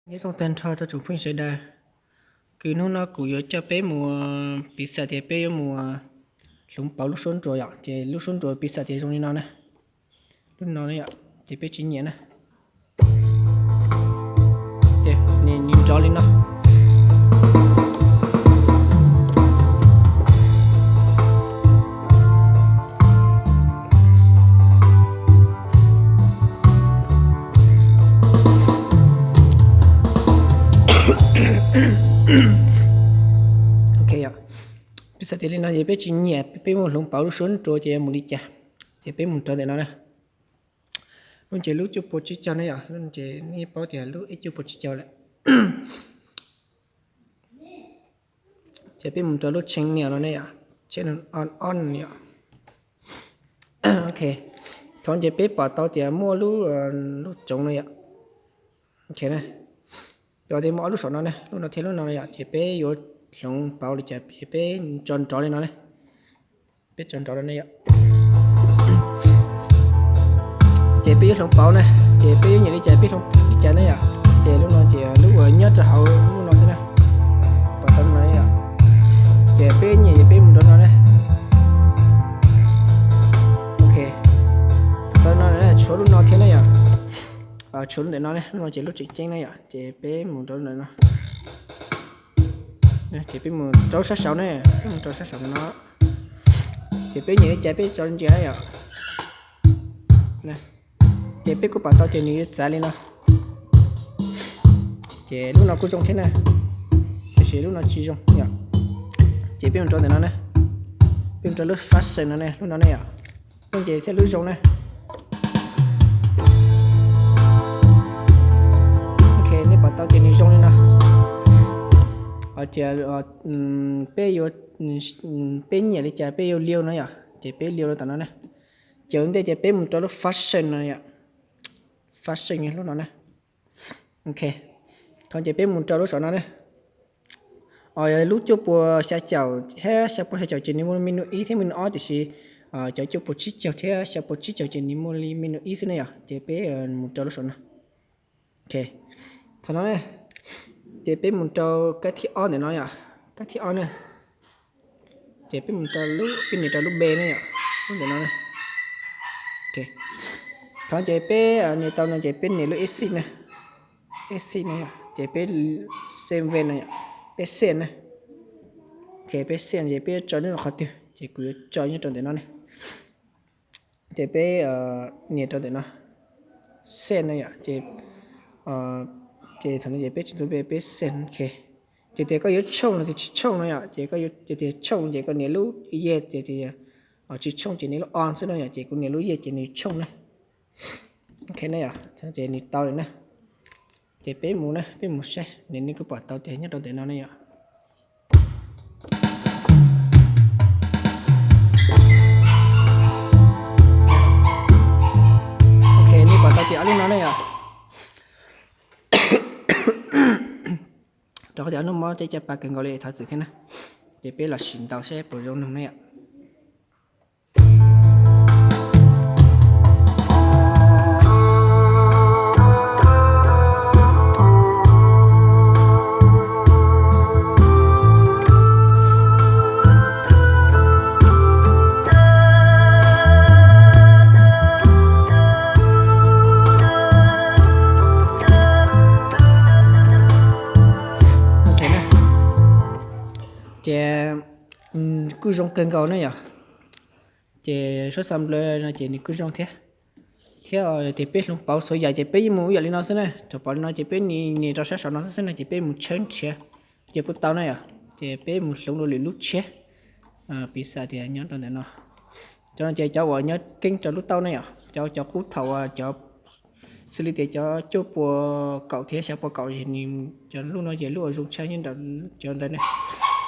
Nyob zoo tag nrho rau tsoom phooj ywg sawv daws, kws hnub no kuv yuav coj peb mus, piv xam tias peb yuav mus hloov pauv lub suab nruas yom, ces lub suab nruas piv xam tias zoo li no na. Lub no yom, ces peb tsis nyiam na. Nws nrov li no. Ok yom, piv xam tias li no ces peb tsis nyiam, peb mus hloov pauv lub suab nruas ces yuav mus li cas. Ces peb mus rau ntawm no na. Lub ces lub cuaj puas tsib caug ne yom, lub ces nej paub tias lub ib cuaj puas tsib caug lawm. Ces peb mus rau lub channel no ne yom, channel on on yom. Ok, thaum ces peb pom tau tias muaj lub, lub tsoov no yom. Ok na, cov tias muaj ob lub saum no ne, lub no thiab lub no yom, ces peb yuav hloov pauv li cas ces peb tso nrov li no ne. Peb tso nrov no ne yom. Ces peb yuav hloov pauv na, ces peb yuav nyiam li cas peb hloov li cas ne yom. Ces lub no ces lub uas nyob rau hauv lub no xwb na. Pom tau no yom. Ces peb nyiam ces peb mus rau no ne. Ok, tau no tshuav lub no thiab ne yom. Tshuav lub ntawm no ne, lub no ces lub tseem ceeb ne yom, ces peb mus rau ntawm no. Ces peb mus rau sab saud ne, peb mus rau sab saud no. Ces peb nyiam li cas peb tso ntsia yom. Ces peb kuj pom tau tias nws yuav txav li no. Ces lub no kuj zoo thiab na, tiam sis lub no tsis zoo yom. Ces peb mus rau ntawm no na, peb mus rau lub function no ne, lub no ne yom. Lub ces thiaj lub zoo na. Ok, nej pom tau tias nws zoo li no. Hos tias peb yuav, peb nyiam li cas peb yuav liu no yom, ces peb liu rau tom no na. Ces ua ntej ces peb mus rau lub function no yom. Function lub no na. Ok, thaum ces peb mus rau lub saum no ne. Lub cuaj puas xya caum thiab xya puas xya caum ces nws muaj li menu ib thiab menu ob, tiam sis cov cuaj puas tsib caug thiab xya puas tsib caug ces nws muaj li menu ib xwb ne yom. Ces peb mus rau lub saum no. Ok, thaum no ne, ces peb mus rau kab thib ob ntawm no yom, kab thib ob ne. Ces peb mus rau lub, peb nias rau lub B ne yom, lub ntawm no. Thaum ces peb nias tau no ces peb nias lub exit ne, exit ne yom, ces peb save no yom, peb save na. Ok, peb save ces peb tso nyob rau qhov twg, ces kuv yuav tso nyob rau ntawm no ne. Ces peb nias rau ntawm no, save no yom, ces, ces thaum no ces peb tsis tau peb save, ok. Ces tias koj yuav tshooj los tias tsis tshooj no yom, ces koj yuav tias tshooj ces koj nias lub yes, ces tias tsis tshooj ces nias lub on xwb no yom, ces kuv nias lub yes ces nws tshooj na. Ok na yom, ces nws tau lawm na. Ces peb mus na, peb mus saib, nej kuj pom tau tias nyob rau ntawm no ne yom. Ok, nej pom tau tias ob lub no ne yom. Rau qhov tias ob lub mob tej caj pas kawg nkaus li thov txim thiab na. Ces peb los sim ntaus saib puas zoo nug ne yom. Ces kuj zoo kawg nkaus ne yom. Ces suab sampler no ces nws kuj zoo thiab. Thiab tias peb hloov pauv txhua yam ces peb yeej mus ib yam li no xwb na. Thaum pom li no ces peb nias rau sab saum no xwb xwb no ces peb mus tshawb nrhiav, ces kuj tau na yom. Ces peb mus hloov dua lwm lub tshiab, piv xam tias nyob rau ntawm no. Cov no ces cov uas nyob keeb rau lub taub na yom, cov, cov qub thaum uas cov xws li tias cov cuaj puas kaum thiab xya puas kaum, cov lub no ces lub uas zoo tshaj nyob ntawm cov ntawd ne.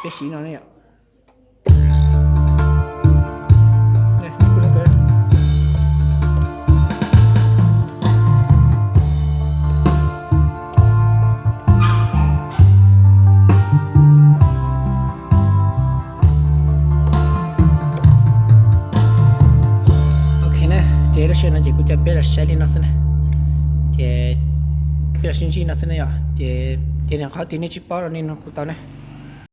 Peb siv no ne yom. Ok na, ces lub sij hawm no ces kuv coj peb los saib li no xwb na. Ces Sib ntsib no xwb ne yom. Ces yog qhov twg nej tsis paub los nej nug kuv tau ne.